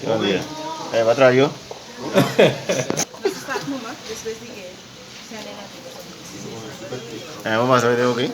Bon dia. Eh, ba traha yo? Eh, bo pasa video aki?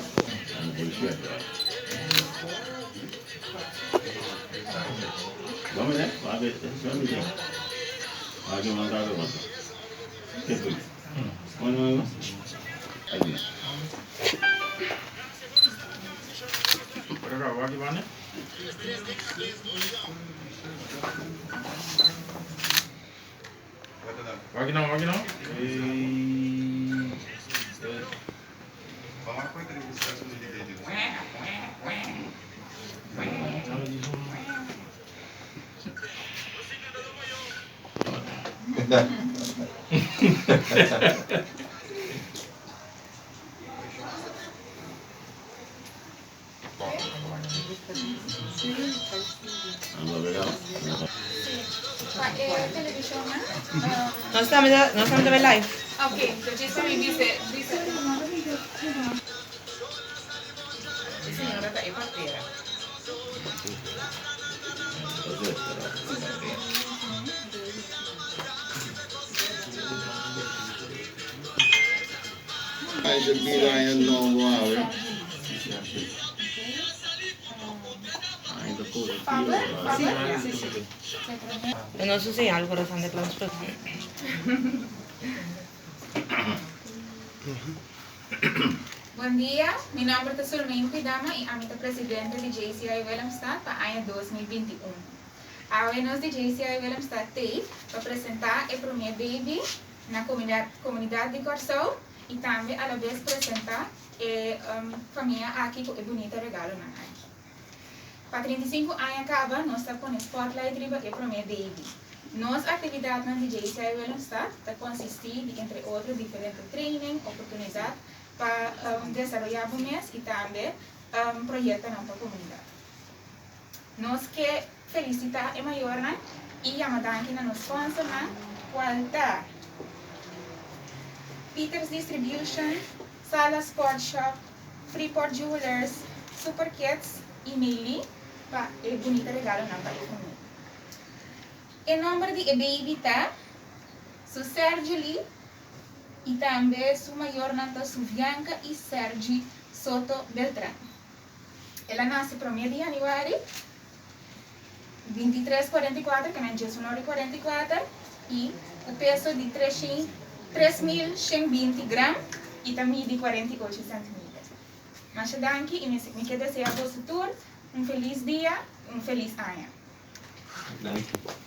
Nos tambe ta nos tambe ta bay live. Aña bira aña nobo awe. Nos un señal ku Santa Claus pues. Bon dia, mi nomber ta Sulmaine Kwidama y ami ta presidente di JCI Willemstad pa aña 2021. Awe nos di JCI Willemstad t'ey pa presenta e prome baby na comunidad di Corsou y tambe alabes presenta e famia aki cu e bunita regalonan aki. Pa 35 aña caba nos ta pone spotlight riba e prome baby. Nos actividadnan di JCI Willemstad ta consisti di entre otro diferente training, oportunidad pa desaroya bo mes y tambe proyectonan pa comunidad. Nos ke felicita e mayornan y yama danki na nos sponsornan cual ta Peters Distribution, Sala Sport Shop, Freeport Jewelers, Super Kids y Meili pa e bunita regalonan pa e famia. E nomber di e baby ta Su Sergely y tambe su mayornan ta Suvianca y Sergi Soto Beltran. El a nase promé di yanüari 23 44, ke men 19 i 44, i ku peso di 3120 gram i ta midi 48 sèntimeter. Masha danki i mi ke desea boso tur un felis dia i un felis aña. Danki.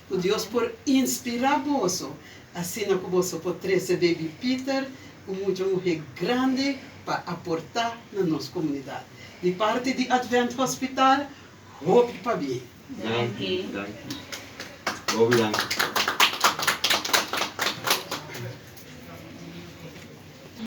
Ku Dios por inspirá boso asina ku boso por trese baby Peter, un mucha muhé grandi pa aportá na nos komunidat. Di parti di Advent Hospital, hopi pabien. Danki. Danki. Hopi danki.